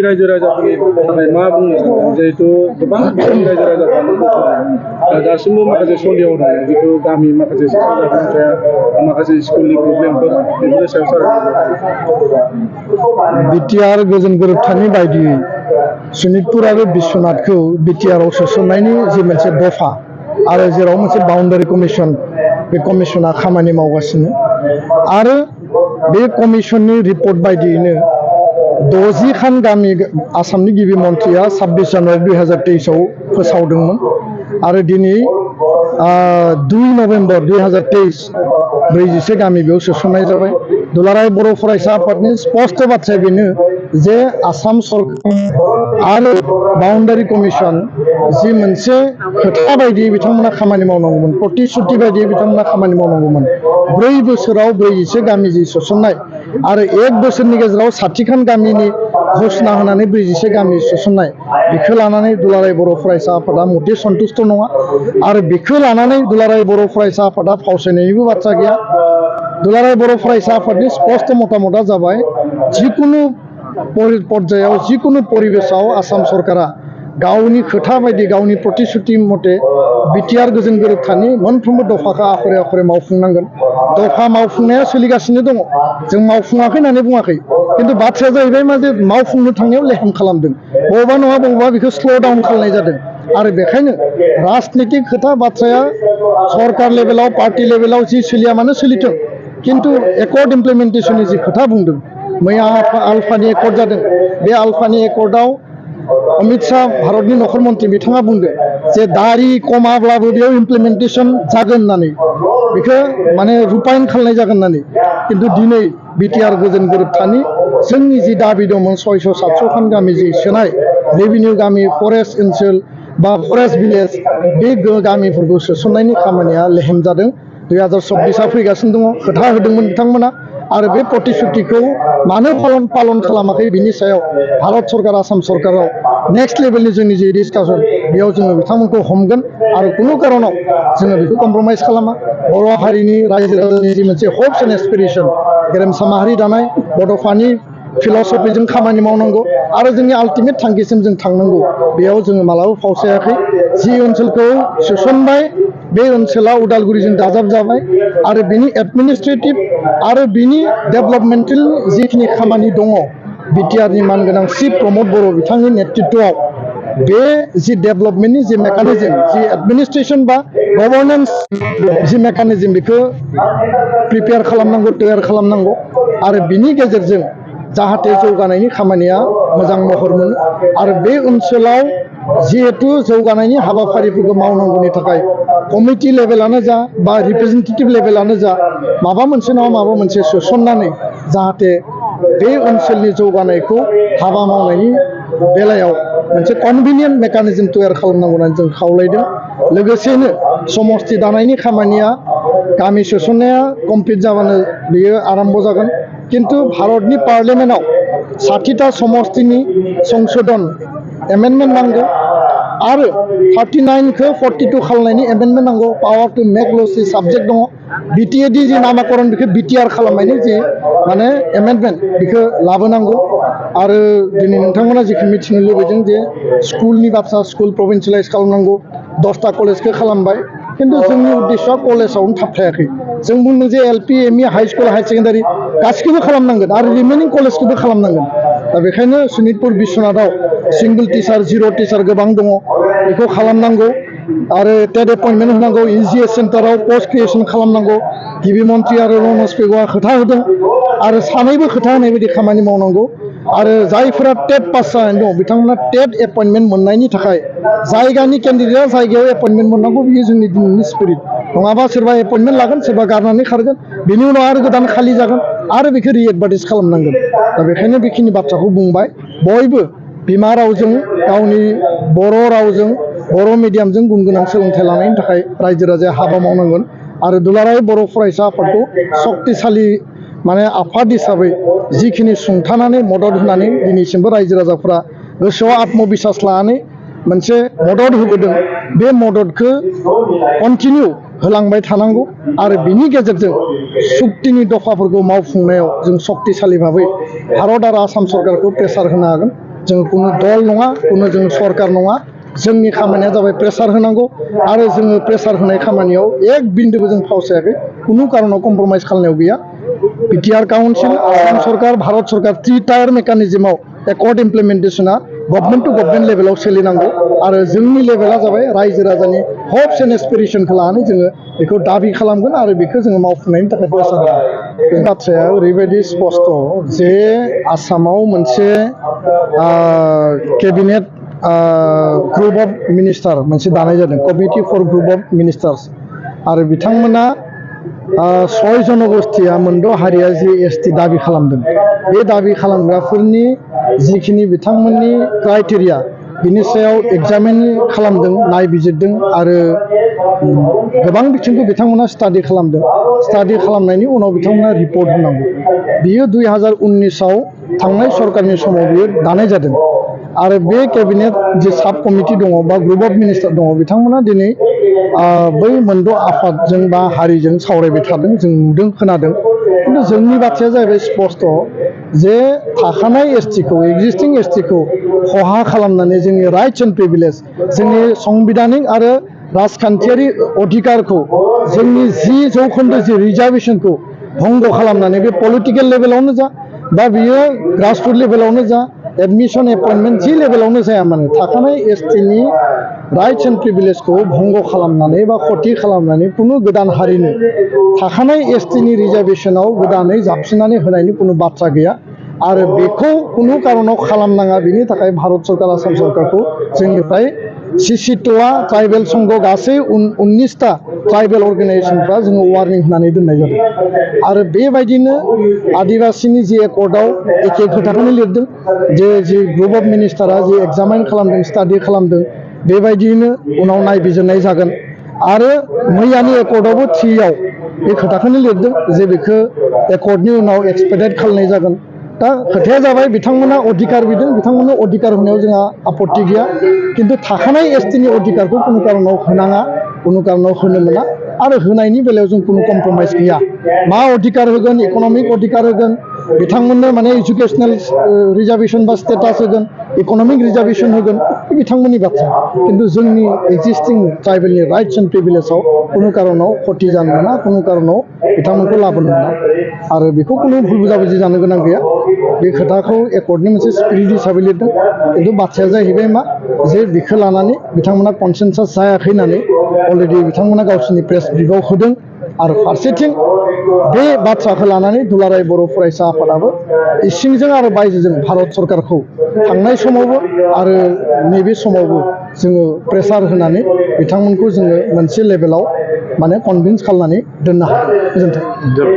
रायजो राजाफोरनि मा बुंनो जिहेतु गोबां रायजो राजाफोरा दासिमबो माखासे सन्देह दं जितु गामि माखासे माखासे स्कुलनि प्रब्लेमफोर बेफोरनि सायाव सावरायनो बिटिआर गोजोन गोरोबथानि बायदियै सनितपुर आरो बिश्वनाथखौ बिटिआरआव सोसननायनि जि मोनसे दफा आरो जेराव मोनसे बाउन्डारि कमिसन बे कमिसना खामानि मावगासिनो आरो बे कमिसननि रिपर्ट बायदियैनो 60 खान गामि आसामनि गिबि मन्थ्रिया 26 जानुवारि 2023 फोसावदोंमोन आरो दिनै 2 नभेम्बर 2023 41 गामि बेयाव सोसननाय जाबाय। दुलाराय बर' फरायसा आफादनि स्पष्ट बाथ्राया बेनो जे आसाम सरकार आरो बाउन्डारि कमिसन जि मोनसे खोथा बायदियै बिथांमोना खामानि मावनांगौमोन, प्रतिश्रुति बायदियै बिथांमोना खामानि मावनांगौमोन। 4 बोसोराव 41 गामि जि सोसननाय आरो 1 बोसोरनि गेजेराव 60 खान गामिनि घोषणा होनानै 41 गामि सोसननाय, बेखौ लानानै दुलाराय बर' फरायसा आफादा मथे सन्तुष्ट नङा आरो बेखौ लानानै दुलाराय बर' फरायसा आफादा फावसायनायनिबो बाथ्रा गैया। दुलाराय बर' फरायसा आफादनि स्पष्ट मतामतआ जाबाय जिकुनु पर्यायाव जिकुनु परिबेशाव आसाम सरकारा गावनि खोथा बायदि गावनि प्रतिश्रुति मथे बिटिआर गोजोन गोरोबथानि मोनफ्रोमबो दफाखौ आखरे आखरे मावफुंनांगोन। दफा मावफुंनाया सोलिगासिनो दङ, जों मावफुङाखै होननानै बुङाखै, खिन्थु बाथ्राया जाहैबाय मा जे मावफुंनो थांनायाव लेहेम खालामदों, बबेबा नङा बबेबा बेखौ स्ल' डाउन खालामनाय जादों आरो बेखायनो राजनितिक खोथा बाथ्राया सरकार लेभेलाव पार्टी लेभेलाव जि सोलिया मानो सोलिथों, किन्तु एकर्ड इमप्लिमेन्टेसननि जि खोथा बुंदों, मैया आल्फानि एकर्ड जादों, बे आल्फानि एकर्डआव अमित शाह भारतनि नखर मन्त्रि बिथाङा बुंदों जे दारि कमाब्लाबो बेयाव इमप्लिमेन्टेसन जागोन होननानै, बेखौ माने रुपायन खालामनाय जागोन होननानै। किन्तु दिनै बिटिआर गोजोन गोरोबथानि जोंनि जि दाबि दंमोन 600-700 खान गामि जि सोनाय रेभिनिउ गामि फरेस्ट ओनसोल बा फरेस्ट भिलेज बे गामिफोरखौ सोसननायनि खामानिया लेहेम जादों। 2024 फैगासिनो दङ, खोथा होदोंमोन बिथांमोना आरो बे प्रतिश्रुतिखौ मानो पालन खालामाखै बिनि सायाव भारत सरकार आसाम सरकाराव नेक्स्ट लेभेलनि जोंनि जि डिसकासन बेयाव जोङो बिथांमोनखौ हमगोन आरो कुनु कारनाव जोङो बेखौ कम्प्रमाइज खालामा। बर' हारिनि रायजो राजानि जि मोनसे हप्स एन्ड एसपिरेसन गेरेमसा माहारि दानाय बड'फानि फिलसफिजों खामानि मावनांगौ आरो जोंनि आल्टिमेट थांखिसिम जों थांनांगौ, बेयाव जोङो मालाबा फावसायाखै। जि ओनसोलखौ सोसनबाय बे ओनसोला उदालगुरिजों दाजाबजाबाय आरो बिनि एडमिनिस्ट्रेटिभ आरो बिनि डेभेलपमेन्टेल जिखिनि खामानि दङ बिटिआरनि मानगोनां चिफ प्रमद बर' बिथांनि नेतृत्वआव बे जि डेभेलपमेन्टनि जि मेकानिजम जि एडमिनिस्ट्रेसन बा गभर्नेन्स जि मेकानिजम बेखौ प्रिपेयार खालामनांगौ, तैयार खालामनांगौ आरो बिनि गेजेरजों जाहाथे जौगानायनि खामानिया मोजां महर मोनो आरो बे ओनसोलाव जिहेतु जौगानायनि हाबाफारिफोरखौ मावनांगौनि थाखाय कमिटि लेभेलानो जा बा रिप्रेजेन्टेटिभ लेभेलानो जा माबा मोनसे नङा माबा मोनसे सोसननानै जाहाथे बे ओनसोलनि जौगानायखौ हाबा मावनायनि बेलायाव मोनसे कनभिनियेन्ट मेकानिजम तैयार खालामनांगौ होननानै जों खावलायदों। लोगोसेनो समस्ति दानायनि खामानिया गामि सोसननाया कमप्लिट जाबानो बेयो आरम्भ जागोन, किन्तु भारतनि पार्लियामेन्टआव 60टा समस्तिनि संशोधन एमेन्डमेन्ट नांगौ आरो 39खौ 42 खालामनायनि एमेन्डमेन्ट नांगौ। पावार टु मेक लस जि साबजेक्ट दङ, बिटिएडि जि नामाकरण बेखौ बिटिआर खालामनायनि जि माने एमेन्डमेन्ट बेखौ लाबोनांगौ आरो दिनै नोंथांमोना जिखौ मिथिनो लुबैदों जे स्कुलनि बाथ्रा, स्कुल प्रभिन्सियेलाइज खालामनांगौ, 10टा कलेजखौ खालामबाय, किन्तु जोंनि उद्देश्यआ कलेजावनो थाबथायाखै। जों बुंदों जे LP ME high school higher secondary गासिखौबो खालामनांगोन आरो रिमेनिं कलेजखौबो खालामनांगोन। दा बेखायनो सनितपुर बिश्वनाथआव सिंगल टिचार, जिर' टिचार गोबां दङ, बेखौ खालामनांगौ आरो टेट एपइन्टमेन्ट होनांगौ, इजिएस सेन्टाराव पस्ट क्रिएसन खालामनांगौ। गिबि मन्त्रि आरो रनज पेगुआ खोथा होदों आरो सानैबो खोथा होनाय बायदि खामानि मावनांगौ आरो जायफोरा टेट पास जानानै दं बिथांमोना टेट एपइन्टमेन्ट मोननायनि थाखाय जायगानि केन्डिडेटआ जायगायाव एपइन्टमेन्ट मोननांगौ, बियो जोंनि दिनैनि स्पिरिट। नङाबा सोरबा एपइन्टमेन्ट लागोन, सोरबा गारनानै खारगोन, बेनि उनाव आरो गोदान खालि जागोन आरो बेखौ रिएडभार्टाइज खालामनांगोन। दा बेखायनो बेखिनि बाथ्राखौ बुंबाय। बयबो बिमा रावजों गावनि बर' रावजों बर' मिडियामजों गुन गोनां सोलोंथाइ लानायनि थाखाय रायजो राजाया हाबा मावनांगोन आरो दुलाराय बर' फरायसा आफादखौ सक्तिशालि माने आफाद हिसाबै जिखिनि सुंथानानै मदद होनानै दिनैसिमबो रायजो राजाफ्रा गोसोआव आत्मबिश्वास लानानै मोनसे मदद होबोदों, बे मददखौ कन्टिनिउ होलांबाय थानांगौ आरो बिनि गेजेरजों सुक्तिनि दफाफोरखौ मावफुंनायाव जों सक्तिशालि भाबै भारत आरो आसाम सरकारखौ प्रेसार होनो हागोन। जों कुनु दल नङा कुनु जों सरकार नङा जोंनि खामानिया जाबाय प्रेसार होनांगौ आरो जोङो प्रेसार होनाय खामानियाव एक बिन्दुबो जों फावसायाखै कुनु कारनाव कम्प्रमाइज खालामनायाव गैया बिटिआर काउन्सिल आसाम सरकार भारत सरकार 3 टायार मेकानिजमाव एकर्ड इमप्लिमेन्टेशना गभर्नमेन्ट टु गभर्नमेन्ट लेभेलाव सोलिनांगौ आरो जोंनि लेभेला जाबाय रायजो राजानि हप्स एन्ड एसपिरेसनखौ लानानै जोङो बेखौ दाबि खालामगोन आरो बेखौ जोङो मावफुंनायनि थाखाय प्रेसार होगोन बे बाथ्राया ओरैबायदि स्पष्ट जे आसामाव मोनसे केबिनेट ग्रुप अफ मिनिस्टार मोनसे दानाय जादों committee four group of minister's आरो बिथांमोना 6 जनगोष्ठीया मोनद' हारिया जि एसटि दाबि खालामदों बे दाबि खालामग्राफोरनि जिखिनि बिथांमोननि क्राइटेरिया बिनि सायाव एग्जामिन खालामदों नायबिजिरदों आरो गोबां बिथिंखौ बिथांमोना स्टाडि खालामदों स्टाडि खालामनायनि उनाव बिथांमोना रिपर्ट होनांगौ बियो 2019आव थांनाय सरकारनि समाव बियो दानाय जादों आरो बे केबिनेट जे साब कमिटि दङ बा ग्रुप अफ मिनिस्टार दङ बिथांमोना दिनै बै मोनद' आफादजों बा हारिजों सावरायबाय थादों जों नुदों खोनादों खिन्थु जोंनि बाथ्राया जाहैबाय स्पष्ट जे थाखानाय एसटिखौ एक्जिस्टिं एसटिखौ खहा खालामनानै जोंनि राइट्स एन्ड प्रिभिलेज जोंनि संबिधानिक आरो राजखान्थियारि अधिकारखौ जोंनि 10 जौखोन्दो जि रिजार्भेसनखौ भंग खालामनानै बे पलिटिकेल लेभेलावनो जा बा बियो ग्रासरुट लेभेलावनो जा एडमिशन एपइन्टमेन्ट जि लेभेलावनो जाया मानो थाखानाय एसटिनि राइट्स एन्ड प्रिभिलेजखौ भंग खालामनानै बा खथि खालामनानै कुनु गोदान हारिनो थाखानाय एसटिनि रिजार्भेसनाव गोदानै जाबसिननानै होनायनि कुनु बाथ्रा गैया आरो बेखौ कुनु कारनाव खालामनाङा बेनि थाखाय भारत सरकार आसाम सरकारखौ जोंनिफ्राय सिसिट'आ ट्राइबेल संघ गासै 19टा ट्राइबेल अर्गेनाइजेसनफ्रा जोङो वार्निं होनानै दोननाय जादों आरो बेबायदिनो आदिबासिनि जि एकर्डआव एखे खोथाखौनो लिरदों जे जि ग्रुप अफ मिनिस्टारा जि एग्जामाइन खालामदों स्टाडि खालामदों बेबायदियैनो उनाव नायबिजिरनाय जागोन आरो मैयानि एकर्डआवबो 3आव बे खोथाखौनो लिरदों जे बेखौ एकर्डनि उनाव एक्सपेक्टेड खालामनाय जागोन दा खोथाया जाबाय बिथांमोना अधिकार बिदों बिथांमोननो अधिकार होनायाव जोंहा आपत्ति गैया किन्तु थाखानाय एसटिनि अधिकारखौ कुनु कारनाव होनाङा कुनु कारनाव होनो मोना आरो होनायनि बेलायाव जों कुनु कम्प्रमाइज गैया मा अधिकार होगोन इकनमिक अधिकार होगोन बिथांमोननो माने एजुकेशनेल रिजार्भेसन बा स्टेटास होगोन इकनमिक रिजार्भेसन होगोन बे बिथांमोननि बाथ्रा किन्तु जोंनि एक्जिस्टिं ट्राइबेलनि राइट्स एन्ड प्रिभिलेजाव कुनु कारनाव खथि जानो मोना कुनु कारनाव बिथांमोनखौ लाबोनो मोना आरो बेखौ कुनु भुल बुजाबुजि जानो गोनां गैया बे खोथाखौ एकर्डनि मोनसे स्पिरिट हिसाबै लिरदों किन्तु बाथ्राया जाहैबाय मा जे बेखौ लानानै बिथांमोना कनसेन्सास जायाखै होननानै अलरेडि बिथांमोना गावसोरनि प्रेस ब्रिफआव होदों आरो फारसेथिं बे बाथ्राखौ लानानै दुलाराय बर' फरायसा आफादाबो इसिंजों आरो बायजोजों भारत सरकारखौ थांनाय समावबो आरो नैबे समावबो जोङो प्रेसार होनानै बिथांमोनखौ जोङो मोनसे लेभेलाव माने कनभिन्स खालामनानै दोननो हायो गोजोन्थों।